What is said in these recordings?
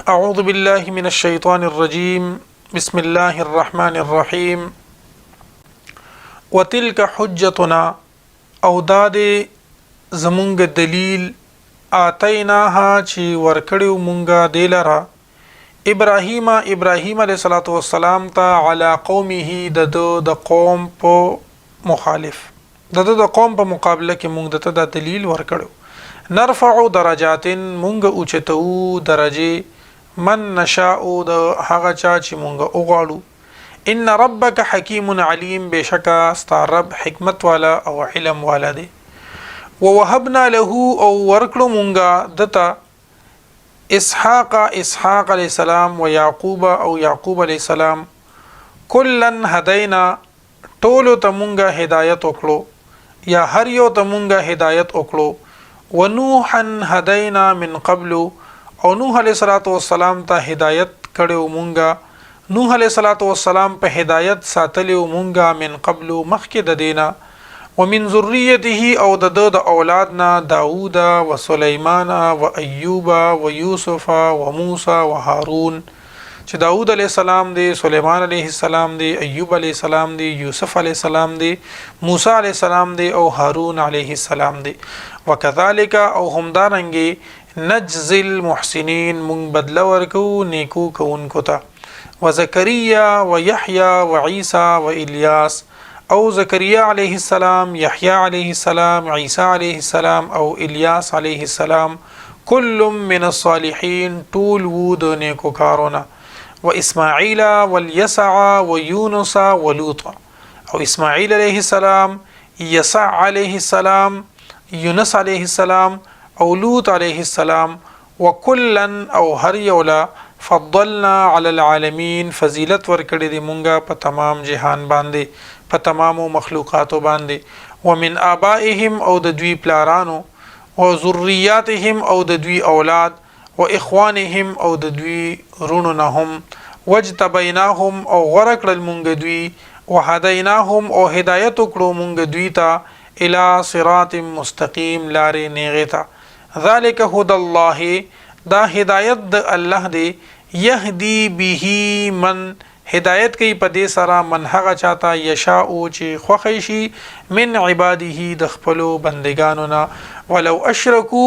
اعوذ بالله من الشیطان الرجیم، بسم الله الرحمن الرحیم. وتلک حجتنا، او دا دی زمونږ دلیل، آتیناها، چې ورکړیو مونږه دلرا ابراهیم، ابراهیم علیه الصلاۃ والسلام ته، علی قومه، د د قوم په مخالف، د د قوم په مقابله کې مونږ دته دا دلیل ورکړو. نرفع درجات، مونږ اوچتو درجه، من نشاء، د هغه چا چې مونږ وغواړو. ان ربک حکیم علیم، بشکا ستا رب حکمت والا او علم والا دی. ووهبنا له، او ورکړو مونږه دته، اسحاق، اسحاق علیه السلام، و یعقوب، او یعقوب علیه السلام. کلن هدینا، ټولو ته مونږه هدایت وکړو یا هر یو ته مونږه هدایت وکړو. ونوحا هدینا من قبل، او نوح علیه الصلاة والسلام ته هدایت کړو مونږه، نوح علیه الصلاة والسلام په هدایت ساتلیو مونږه، من قبل، مخکې د دینه. ومن ذریته، او د د اولاد نه، داوود و سلیمان و ایوب و یوسف و موسی و هارون. چې داوود علیه السلام دی، سلیمان علیه السلام دی، ایوب علیه السلام دی، یوسف علیه السلام دی، موسی علیه السلام دی او هارون علیه السلام دی. وکذالک، او همدارنګه، نجزی المحسنین، مونږ بدله ورکو نیکو کوونکو ته. وزکریا و یحیی و عیسی و الیاس، او زکریا علیه السلام، یحیی علیه السلام، عیسی علیه السلام او الیاس علیه السلام، کل من الصالحین، ټول وو د نیکو کارونه. و اسماعیل والیسع و یونس و لوط، او اسماعیل علیه السلام، یسع علیه السلام، یونس علیه السلام او لوط علیه السلام. وکلا، او هر یو له، فضلنا علی العالمین، فضیلت ورکړی دی مونږه په تمام جهان باندې، په تمامو مخلوقاتو باندې. ومن آبائهم، او د دوی پلارانو، و ذریاتهم، او د دوی اولاد، و اخوانهم، او د دوی رونو نه هم. واجتبیناهم، او غوره کړل مونږ دوی، وهدیناهم، او هدایت وکړو مونږ دوی ته، الی صراط مستقیم، لارې نیغې ته. ذالک هدى الله، دا هدایت د الله دی، یهدی به من، هدایت کوي په دې سره، من، هغه چاته، یشاء، چې خوښ شي، من عباده، د خپلو بندگانو نه. ولو اشرکو،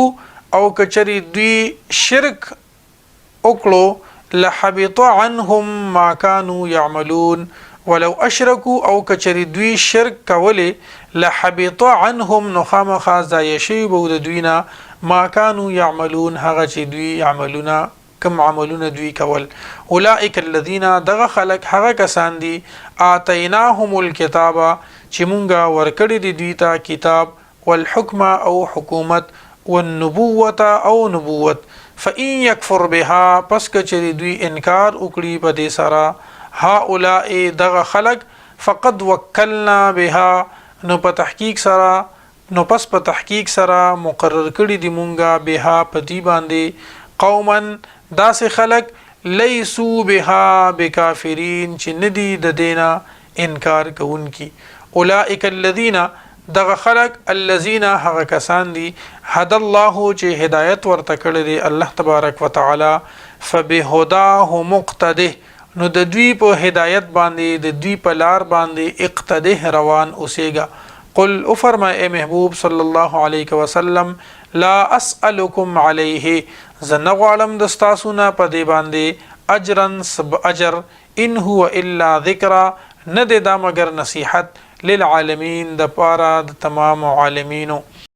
او کچری دوی شرک وکړو، لحبط عنهم ما كانوا يعملون. ولو اشرکو، او کچری دوی شرک کولی، لحبط عنهم، نو خامخا ضایع شوي به د دوی نه، ما كانوا يعملون، هغه چې دوی عملونه، کم عملونه دوی کول. اولئک الذین، دغه خلق هغه کسان دي، آتیناهم الکتاب، چې مونږه ورکړي دي دوی ته کتاب، والحکم، او حکومت، والنبوة، او نبوت. فإن يكفر بها، پس کچری دوی انکار وکړي په دې سره، هؤلاء، دغه خلق، فقد وکلنا بها، نو په تحقیق سره، نو پس په تحقیق سره مقرر کړي دي مونږه، بها، په دی باندې، قوما، داسې خلق، لیسو بها بکافرین، چې ندي د دینا انکار کوونکي. اولئک الذین، دغه خلق، الذین، هغه کسان دي، هد الله، چې هدایت ورته کړی دی الله تبارک وتعالی. فبهداه مقتده، نو د دوی په هدایت باندې، د دوی په لار باندې، اقتده، روان اوسېږه. قل، او فرمای اے محبوب صلی الله علیه وسلم، لا اسالکم علیه، زه نه غواړم د ستاسو نه په دې باندې، اجرا، سب اجر، ان هو الا ذکر، نه دی دا مګر نصیحت، للعالمین، د پاره د تمام عالمینو.